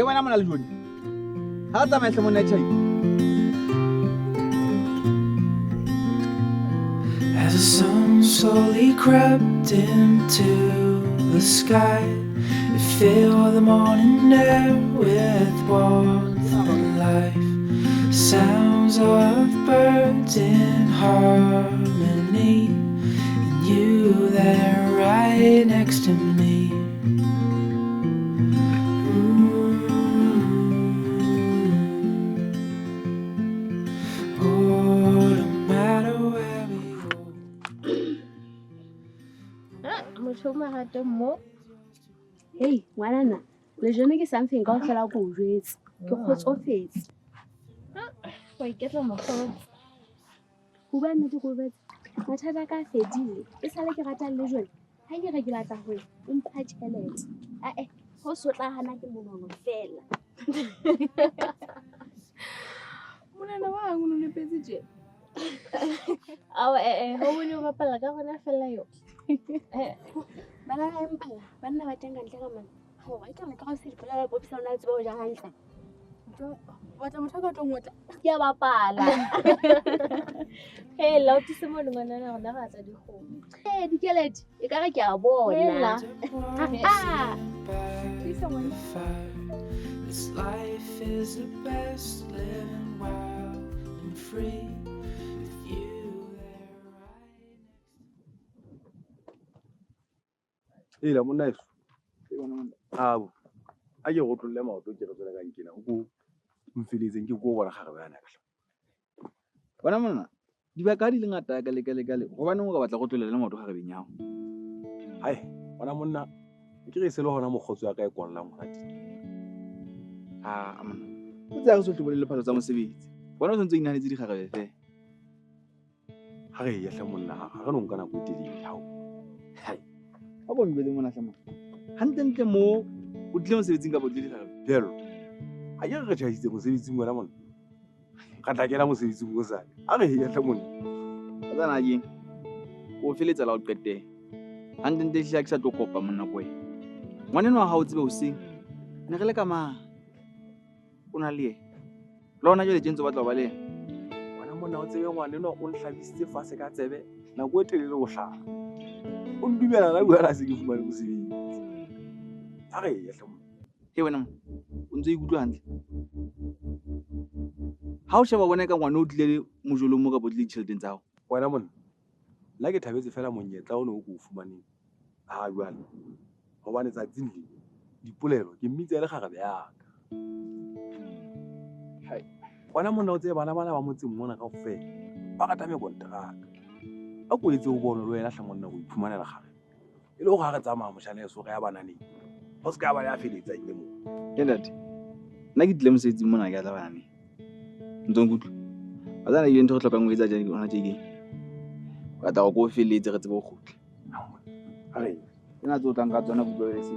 Ke wena mona le Joni. Ha tsamaye hle monna tjhai. As the sun slowly crept into the sky, it filled the morning air with warmth and life. Sounds of birds in harmony, and you there right next to me. Mm. Oh, no matter where we go. Motho o marato mo. Hei, ngwanana, lejone ke something kaofela ko o jwetse. Ke kgotsofetse. Wa iketla mokgotsi. Ho bua nnete ko o jwetse. Mathata a ka a fedile. E sale ke ratang le jone. Ha ke re ke batla ho o mpha tjhelete. Ae, ho so tla hana ke monwana fela. Monana wa hao o no nepetse tje. Ao eh ho bone o bapala ka rona fela yo. Bana ba empa banna ba teng ka ntle ka mane. Ho, e tla ka o se dipolela popisa o na tseba ho ja hantle. O batla motho a ka tlo ngotla. Ke a bapala. Hela o thuse mono ngwanana rona ra tla dikgomo. Eh, dikeledi, e ka re ke a bona. Hela. Ah. Tlisa ngwana. This life is the best, living wild and free. With you there right next Ela monna heso. Abo. A ke go tlolle maoto ke re tswele ka nkena o ko mfeletseng ke ko bona kgarebe yana ka. Bona monna, dibaka di le ngata ka le ka le ka le. Hobaneng o ka batla go tlolela le maoto kgarebeng ya hao? Hai, bona monna, ke re se le hona mokgotso ya ka e kollang hona teng. Ah, monna. O tsaya re sohle bolele phalo tsa mosebetsi. Bona o santse o inahanetse dikgarebe fela. Ha re ye hle monna, ha re no nka nako e telele hao. Hai. Ha bo njwetse mona hle monna. Hantlentle mo o tlile mosebetsing kapa o tlile dikgarebe? Phelo. Ha ke re re tjhaisitse mosebetsing wena monna. Re tla kena mosebetsing hosane. Ha re ye hle monna. Wa tseba na keng? O feletsa la ho qetela. Hantlentle ehlile ha ke sa tlo kopa monna ko wena. Ngwanenwa wa hao o tsebe hoseng. Ne re le ka mang? O na le yena. Le hona jwale tje ntse o batla ho ba le yena. Wena monna o tsebe ngwanenwa o nhlabisitse fatshe ka tsebe nako e telele ho hlaha. O ndumela la bua la se ke fumane mosebetsi. Ha re ye hle monna. He wena monna, o ntse o ikutlwa hantle? Ha o sheba bona e ka ngwana o tlile mojolong mo kapa o tlile ditjheleteng tsa hao. Wena monna, nna ke thabetse fela monyetla ono o ko o fumaneng ha jwale. Hobane tsatsing le dipolelo ke mmitsa e le kgarebe ya ka. Hai. Wena monna o tsebe bana bana ba motseng mona kaofela ba rata mekonteraka. A ko etse o bone le wena hle monna o iphumanela kgarebe. E le hore ha re tsamaya motjhana eso re ya bananeng. Ho se ka ba ya feletsang e mong. Ke ntate. Nna ke tlile mosebetsing mona ke a tla bananeng. Ntse o nkutlwa? Wa tseba ebile ntho e re hlokang ho etsa tje hona tje keng? Ke batla hore ke o feletse re tsebe ho kgutla. Ha re. Tsena tse o tlang ka tsona kutlwa e se.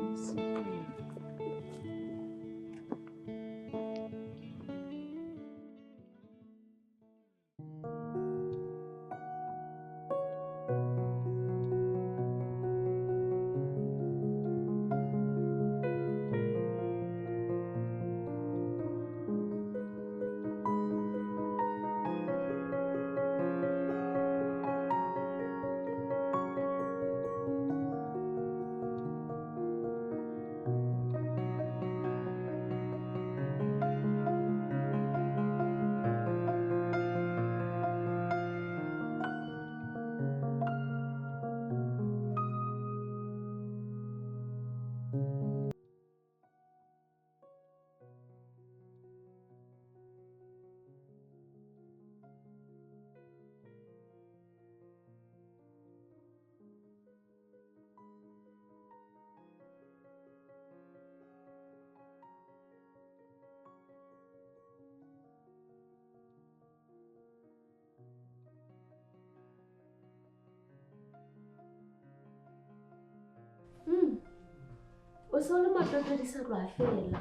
O se o le matoto di sa tloha fela.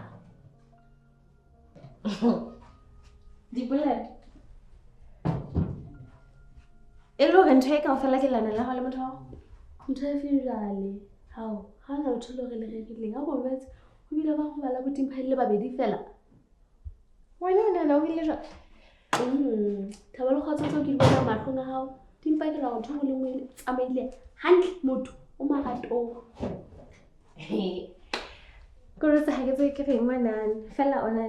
Dipolelo. E le hore ntho e kaofela ke leano la hao le motho wa hao? Ntho e feng jwale? Hao, ha hona letho leo re le rerileng. Ha ko jwetse, Ho bile bang ho bala boting ba le babedi fela. Wena o nahana ho bile jwang? Thabo le kgotso tseo ke di bonang mahlong a hao di mpakela hore ntho e nngwe le nngwe e tsamaile hantle, motho o maratong. Ke rotse ha ke tsebe ke reng ngwanana. Fela o na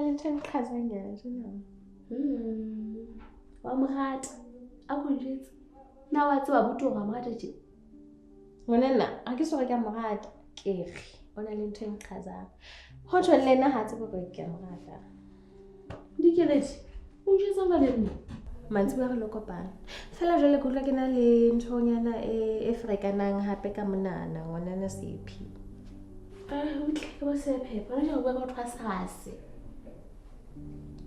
le ntho e nqhazanyana tjena. Wa mo rata. A ko njwetse. Na wa tseba abuti hore wa mo rata tje? Ngwanana, ha ke so re ke a mo rata. Ke re o na le ntho e nqhazang. Ho tjho le nna ha a tsebe hore ke a mo rata. Dikeledi, o njwetsang jwale nna? Mantsiboya re lo kopana. Fela jwale ke utlwa ke na le nthonyana e ferekanang hape ka monana ngwanana Sephi. Utlwe ke bo Sephephe, hona jwale re bua ka batho ba serase.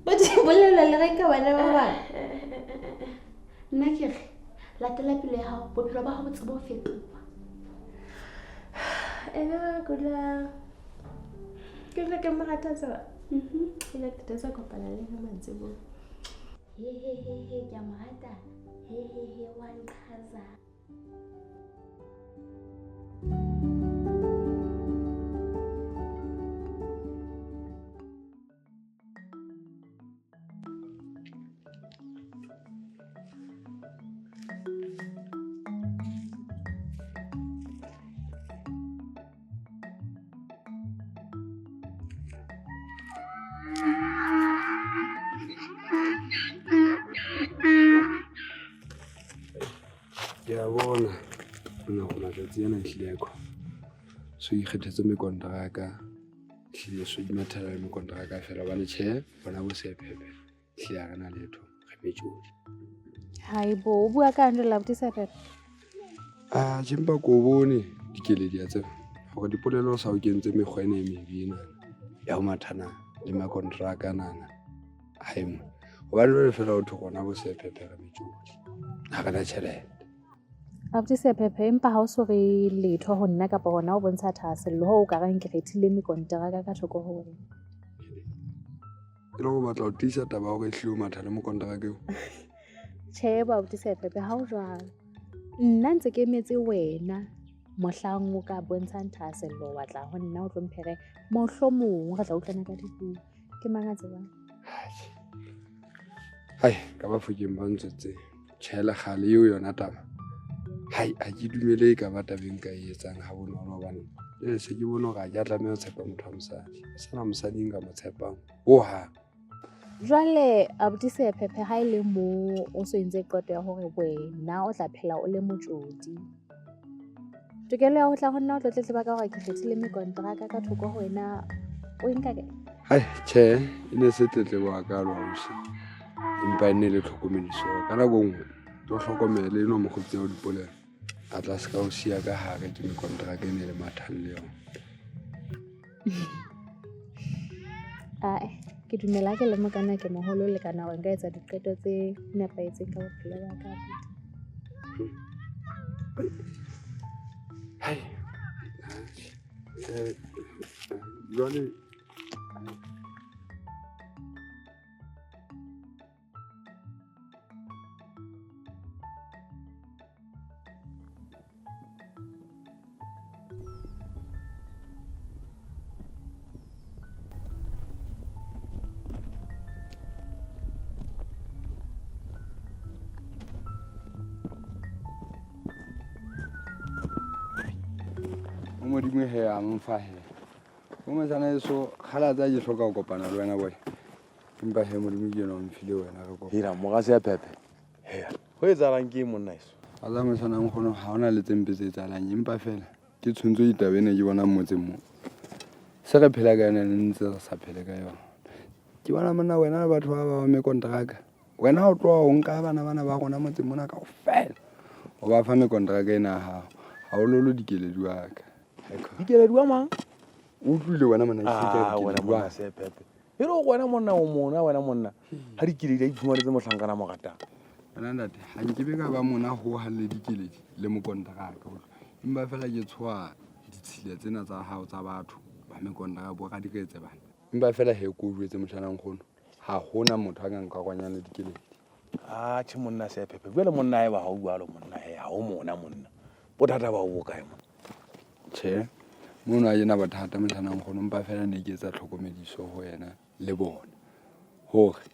But bolela le re ka bana ba bang. Nna ke re latela pelo ya hao, bophelo ba hao bo tsebe ho fetoha. Ena ke utlwa ke mo rata tseba. Ke qetetse kopana le yena mantsiboya. He he he he, ke a mo rata. He he he, wa nqhaza. Ke a bona nna gore matsatsi ana ehlile a so ikgethetse mekonteraka, ehlile so imathela le mekonteraka fela hobane tjhe bona bo Sephephe ehlile ha re na letho, re metjodi. Haibo, o bua ka eng jwale abuti Sephephe? Ah, tjhe empa ko bone dikeledi a tseba hore dipolelo sa o kentse mekgwa ena e mebe ena ya ho mathana le makonteraka nana. Hai mo. Hobane jwale fela ho thwe rona bo Sephephe re metjodi. Ha re na tjhelete. Abuti Sephephe, empa ha o so re letho ho nna kapa hona o bontsha thahasello ho o ka reng ke kgethile mekonteraka ka thoko ho wena. E le ho batla ho tiisa taba ya hore ehlile o matha le mokonteraka eo? Tjhe, bo abuti Sephephe, ha o jwalo. Nna ntse ke emetse wena mohlang o ka bontshang thahasello wa tla ho nna o tlo mphere mohlomong re tla utlwana ka dipuo. Ke mang a tsebang? Hai, ka ba fokeng ba ntswetse. Tjhe, le kgale eo yona taba. Hai, ha ke dumele e ka ba taba e nka e etsang ha bonolo hobane jwale se ke bone hore ha ke a tlameha ho tshepa motho wa mosadi. Ha sana mosadi nka mo tshepang hohang. Jwale abuti Sephephe, ha e le mo o so entse qeto ya hore wena o tla phela o le motjodi. Tokelo ya ho tla ho nna o tlo tletleba ka hore ke kgethile mekonteraka ka thoko ho wena, o e nka kae? Hai, tjhe, e ne se tletlebo hakalo ausi. Empa e ne le tlhokomediso. Ka nako e nngwe tlo hlokomele enwa mokgotsi wa dipolelo. A tla se ka o siya ka hare ke mekonteraka e ne le mathang le yona. Ae, ke dumela ke le mokana ke moholo le kana hore nka etsa diqeto tse nepahetseng ka bophelo ba ka. Hai. Jwale Modimo he a mfa he. O mosana eso kgala tsa ke hloka ho kopana le wena boy. Empa he Modimo ke yena o mfile wena re kopana. Hira mora Sephephe. He. Ho etsahalang ke monna eso? A tsa mosana nkgono ha hona le tse mpe tse etsahalang empa fela ke tshwentse ditaba ena ke bonang motseng mo. Se re phela ka yona ne ntse re sa phele ka yona. Ke bona monna wena le batho ba ba mekonteraka. Wena o tloha o nka bana bana ba rona motseng mona kaofela. O ba fa mekonteraka ena ya hao. Ha o lolo dikeledi wa ka. Dikeledi wa mang? O utlwile wena monna, ke Ah, wena dikeledi wa monna Sephephe. E le hore wena monna o mona, wena monna. Ha dikeledi a iphumanetse mohlankana mo ratang. Wena ntate, ha nkebe ka ba mona hohang le dikeledi le mokonteraka. Empa fela ke tshoha ditshila tsena tsa hao tsa batho ba mekonteraka bo radikretse bana. Empa fela he ko jwetse motjhana nkgono, ha hona motho a ka nkarwanyang le dikeledi. Ah, tjhe monna Sephephe. Jwale monna haeba ha o jwalo monna he, ha o mona monna. Bothata ba o bokae monna? Tjhe, Mono a ena bothata moshana nkgono, mpa fela ne ke etsa tlhokomediso ho yena le bona hore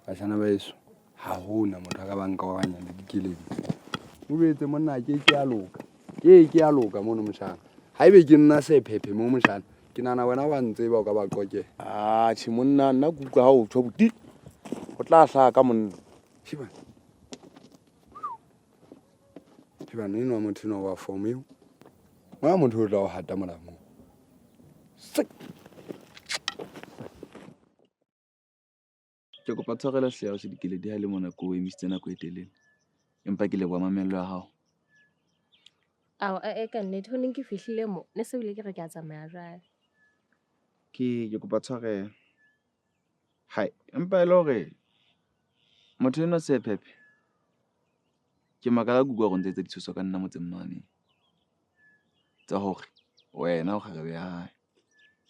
bashana ba heso ha hona motho a ka bang karohanya le Dikeledi. O jwetse monna ke ke a loka, ke ke a loka mono moshana. Haebe ke nna sephephe mo moshana, ke nahana wena wa ntseba o ka ba qokela. Atjhe monna, nna ke utlwa ha o tjho buti. O tla hlaha ka monna. Shebana. Shebana enwa motho enwa wa form eo. Ngwana motho o tla o hata molamu. Sek. Ke kopa tshwarelo hle ya Dikeledi ha e le mona ko o emisitse nako e telele. Empa ke leboha mamello ya hao. Ao, e ka nnete ho neng ke fihlile mo, ne se bile ke re ke a tsamaya jwale. Ke kopa tshwarelo. Hai, empa e le hore motho enwa sephephe. Ke makala ke utlwa hore o ntse etsa ditshoso ka nna motseng mane. Tsa hore wena o kgarebe ya hae.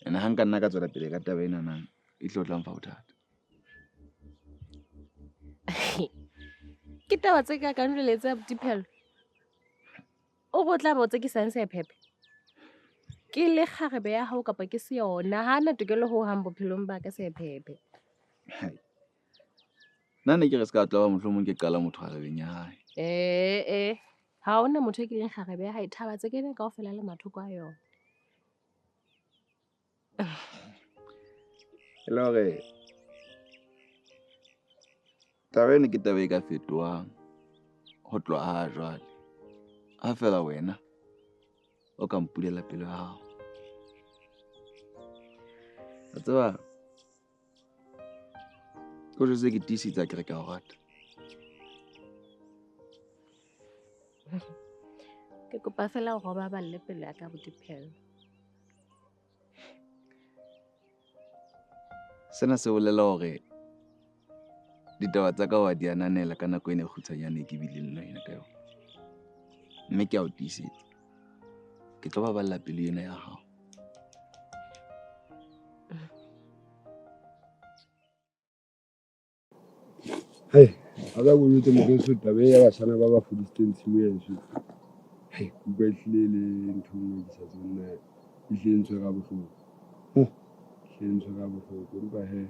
Ene ha nka nna ka tswela pele ka taba ena nang e tlo tla mfa bothata. Ke taba tse ka kang jwale tsa Diphelo. O re o tla ba o tsekisang sephephe. Ke le kgarebe ya hao kapa ke se yona, ha na tokelo ho hang bophelong ba ka sephephe. Hai. Nna ne ke re se ka tla ba mohlomong ke qala motho kgarebeng ya hae. Ha hona motho e kileng kgarebe ya hae, thaba tse kene kaofela le mathoko a yona. E le hore taba ena ke taba e ka fetohang ho tloha ha jwale. Ha fela wena o ka mpulela pelo ya hao. Wa tseba, ko jwetse ke tiisetsa ke re ke a o rata. Ke kopa fela hore o baballe pelo ya ka Diphelo. Sena se bolela hore ditaba tsa ka wa di ananela ka nako ena e kgutshwanyane ke bileng le wena ka yona. Mme ke a o tiisetsa, ke tlo baballa pelo ena ya hao. Hei, ha ka boletse moreso taba e ya bashana ba ba fodisitseng tshimo ya heso. Hei, ke utlwa ehlile e le ntho e nngwe ke sa tsebeng na ehlile e ntshwere ha bohloko. Ehlile e ntshwere ha bohloko, empa he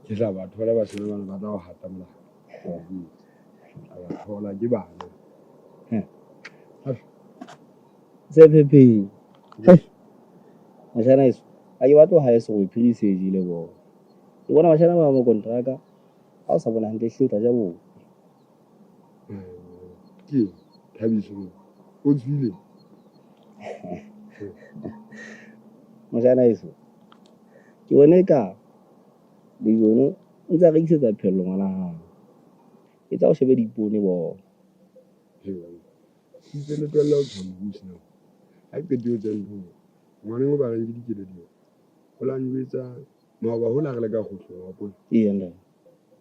ke tla ba thola bashana bana ba tla o hata molato. Ke tla ba thola ke bana. Sephephe. Hei. Bashana heso, ha ke batle ho haeso hore phiri se jele bona. Ke bona bashana ba mo kontraka. Ha o sa bona hantle ehlile o tla ja bo. Ke Thabiso o tswile. Moshana heso, ke bone ka Lejono o ntse a rekisetsa Phello ngwana hao. Etsa o shebe diipone bona. Itse le tlohella ho tswa morusi na. Ha ke qetile ho tswa nthong, ngwaneng o ba reng ke Dikeledi. O la njwetsa maoba hola re le ka kgohlong, wa hopola? Eya, ntate.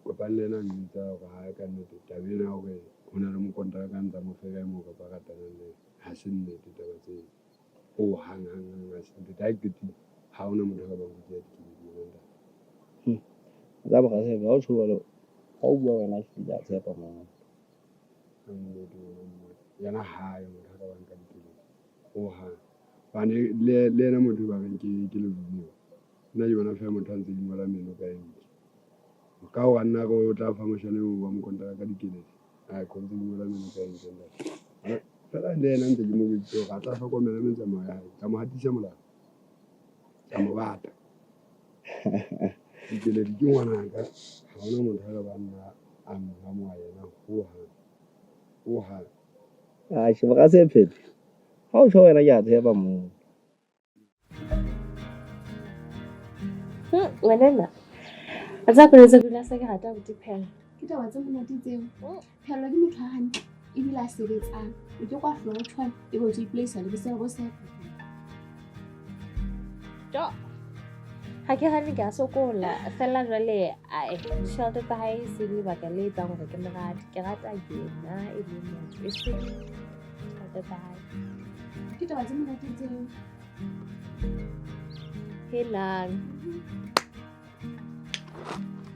Kopane le yena a njwetsa hore ha ka nnete taba ena ya hore ho na le mokontraka a ntsa mo feka e moo kapa a ratanang le yena, ha se nnete taba tseo. Ho hang, hang, hang, ha se nnete. Ha ke qetile, ha hona motho a ka bang kotsi ya Dikeledi yena ntate. Tsa bora Sephephe, ha o tjho jwalo, ha o bua wena ehlile ke a tshepa monna. Nnete wena monna. Yena ha yo motho a ka bang ka Dikeledi. Ho hang. Hobane le yena motho ba reng ke Lejono. Nna ke bona feela motho a ntse ingola meno ka enke. Ka hore a nna re o tla fa moshana eo wa mokontraka ka Dikeledi. Ai, ko ntse ingola meno ka enke ntate. Fela le yena ntse ke mo jwetsitse hore a tla hlokomela metsamao ya hae. Ka mo hatisa molala. Ka mo bata. Dikeledi ke ngwanaka. Ha hona motho a ka ba nna a mmamoha yena ho hang. Ho hang. Atjhe, bora Sephephe, ha o tjho wena ke a tshepa monna. Ngwanana, a tseba pelo tse dula se ke rata Diphelo. Ke taba tse monate tseo. Phello ke motho a hantle ebile a sebetsang. O ke kwa hlola o tshwana ebe o tlo ipolaisa le boseba bo sepe. Jo. Ha ke hane ke a sokola fela jwale ae ditjhelete tsa hae se lebaka le etsang hore ke mo rate. Ke rata yena e le motho e seng ditjhelete tsa hae. Ke taba tse monate tseo. Helang.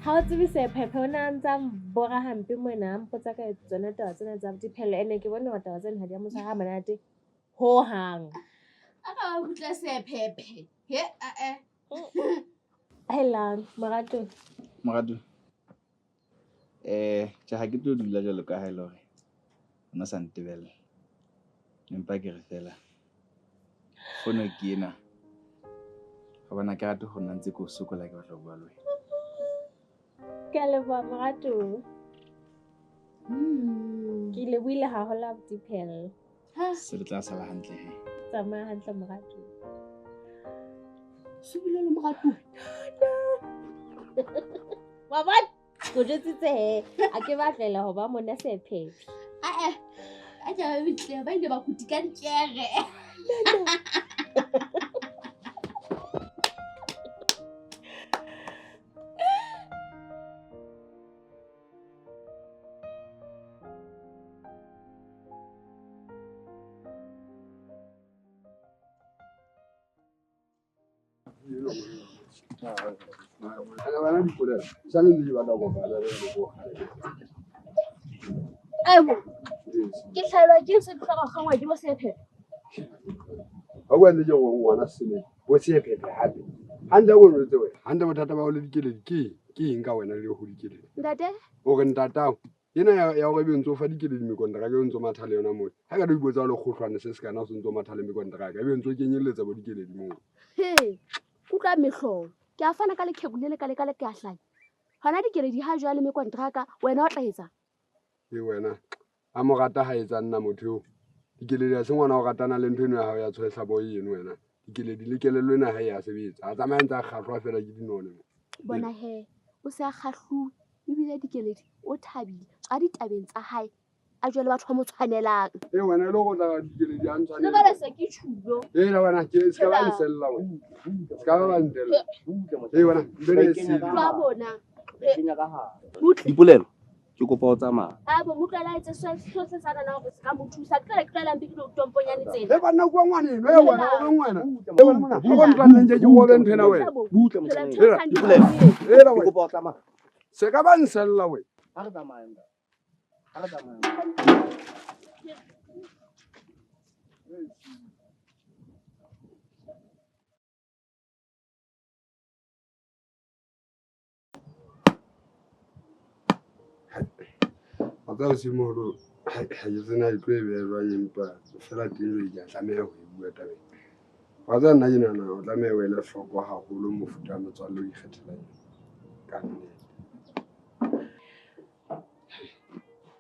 Ha o tsebe Sephephe o ne a ntsa bora hampe mona, a mpotsa ka tsona taba tsena tsa Diphelo. Ene ke bone hore taba tsena ha di a mo tshwara ha monate ho hang. A ka ba butle sephephe. He a e. Helang, Morato. Morato. Tjhe ha ke tlo dula jwalo ka ha e le hore o no sa ntebella. Empa ke re fela fono ke ena. Hobane ha ke rate ho nna ntse ke o sokola ke batla ho bua le wena. Ke a leboha Morato. Ke lebohile haholo abuti Phello. Se le tla sala hantle he. Tsamaya hantle Morato. Subile le Morato. Wa bona? Ko jwetsitse he. A ke batlela ho ba mona sephephe. A e. A ke ba bitle ba ile ba kuti ka dikere. Aibo. Ke hlaelwa ke se ke hloka ho kgangwa ke bo sephephe. Ha bua nnete hore ngwana sele bo sephephe hape. Hantle o jwetse wena. Hantle bothata ba ho le dikeledi ke ke eng ka wena le ho dikeledi? Ntate? O re ntatao. Ena ya hore ebe o ntso fa dikeledi mekontraka o ntso matha le yona moo. Ha ka do ipotsa o le kgohlwane se sekana o ntso matha le mekontraka ebe o ntso kenyelletsa bo dikeledi moo. He, utlwa mehlolo. Ke a fana ka leqheku le le ka le ka le ke a hlanya. Hona dikeledi ha jwale mekontraka wena o tla etsa? E wena a mo rata ha etsa nna motho eo. Dikeledi ha se ngwana o ratana le ntho eno ya hao ya tshwehla bo eno wena. Dikeledi le kelello ena ha e a sebetsa. A tsamaya ntse a kgahlwa fela ke dinone. Bona he, o se a kgahluwe ebile dikeledi o thabile. Tswa ditabeng tsa hae. A jwale batho ba mo tshwanelang. E wena e le go tla dikeledi a ntshwanela. Le bana se ke tjhulo. E la wena ke se ka ba nsella wena. Se ka ba ntella. E wena mbere se. Ba bona. Dipolelo ke kopa o tsamaya. A bo motlwela etse sohle sa nana hore se ka mo thusa. Ke tlela mpe ke lo tomponyane tsena. E banna kwa ngwane eno e wena o re ngwana. E wena mona. Ha go ntlwaneng nje ke go be ntho ena wena. Butle motshwana. Dipolelo. E la Ke wena. kopa o tsamaya. Se ka ba nsella wena. Ha re tsamaye ntate. Ha re tsamaye. Wa tseba Simoholo ha ke tsena e tlo e beha jwang empa fela teng jwale ke a tlameha ho e bua tabeng. Wa tseba nna ke nahana o tlameha o ele hloko haholo mofuta wa metswalle o ikgethelang yona. Ka nnete.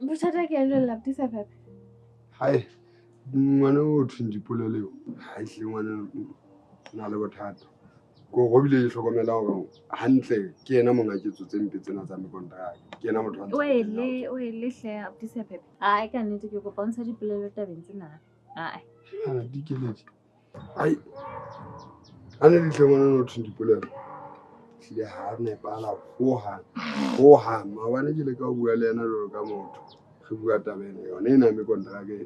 Bothata ke eng jwale abuti Sephephe? Hai, ngwana o thweng Dipolelo eo, ha ehlile ngwana o na le bothata. Ke hore o bile ke hlokomela hore hantle ke yena monga ketso tse mpe tsena tsa mekontraka. Ke yena motho wa ntse a Wele, wele hle abuti Sephephe. Ai ka nnete ke kopa o ntsha dipolelo tabeng tsena. Ai. Ah, dikeledi. Ai. A ne dihle ngwana o thweng Dipolelo. Hlile ha nepahala hohang. Hohang. Maobane ke leka ho bua le yena jwalo ka motho. Re bua taba ena yona ena ya mekontraka ena.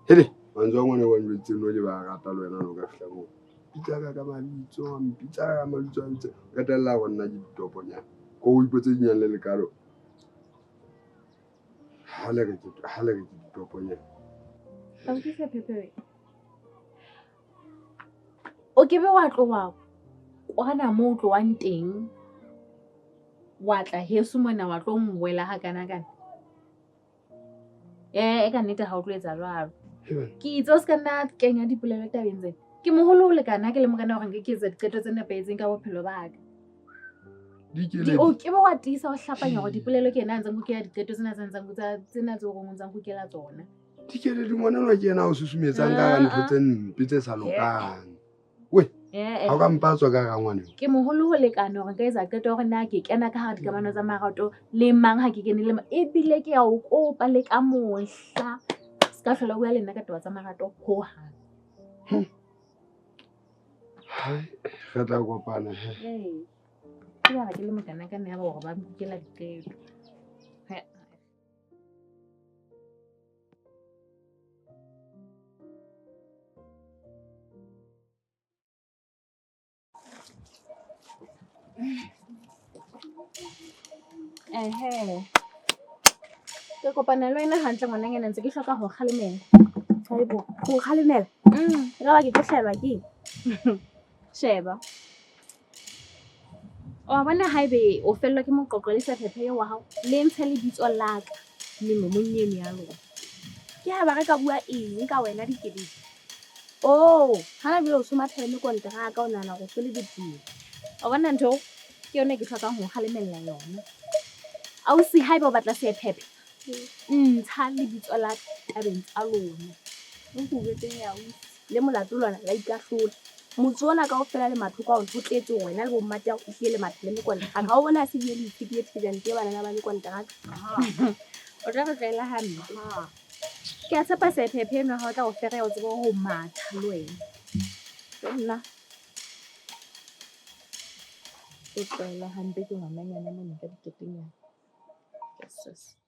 Hele, mantswe a ngwana wa njwetsitseng no ke ba rata le wena no ka fihla moo. Pitsa ka ka mabitso, mpitsa ka mabitso a bitsa. Qetella ho nna ke ditoponyana. Ko o ipotse dinyane le lekalo. Ha le re ke ha le re ke ditoponyana. Abuti Sephephe. O ke be wa tloha kwana moo o tlohang teng. Wa tla heso mona wa tlo ngwela ha kana kana. E ka nnete ha o tlo etsa jwalo. Ke itse o se ka nna kenya dipolelo tabeng tsena. Ke moholo ho lekana ke le mokana hore nke ke etsa diqeto tse nepahetseng ka bophelo ba ka. Dikeledi. O ke be wa tiisa ho hlapanya hore dipolelo ke yena a ntseng nkukela diqeto tsena tse ntseng tsena tse o ntseng nkukela tsona. Dikeledi ngwana enwa ke yena a o susumetsang ka hara ntho tse mpe tse sa lokang. We, ha o ka mpa tswa ka hara ngwana eo. Ke moholo ho lekana hore nka etsa qeto ya hore na ke kena ka hara dikamano tsa marato le mang ha ke kene le mang. Ebile ke a o kopa le ka mohla. Se ka hlola o bua le nna ka taba tsa marato hohang. Hai, re tla kopana he. Ee. Ke ba ke le mokana ka nna ya hore ba nkukela diqeto. He. Ehe. Ke kopana le wena hantle ngwananyana ntse ke hloka ho kgalemela. Haibo, ho kgalemela? E ka ba ke tlo hlahelwa ke eng? Sheba. Wa bona haebe o fellwa ke moqoqo le sephephe eo wa hao, le ntshe lebitso la ka melomong eno ya lona. Ke ha ba re ka bua eng ka wena Dikeledi? Oh, hana jwale o so mathela mekonteraka o nahana hore o so le betere. Wa bona ntho eo? Ke yona e ke hlokang ho kgalemella yona. Ausi, haeba o batla sephephe, ntsha lebitso la ka tabeng tsa lona. Nko o jwetse hee ausi, le molato lona la ikahlola. Motse ona kaofela le mathoko a ona ho tletse hore wena le bo mmatao ehlile le matha le mekonteraka. Ha o bona a se bile le itshepile thejana tje banana ba mekonteraka. O tla re tlwaela hampe. Ke a tshepa sephephe enwa ha o tla o fereya o tsebe ho matha le wena. Ke nna. O tlwaela hampe ke ngwananyana mona ka diketenyana. Jesus.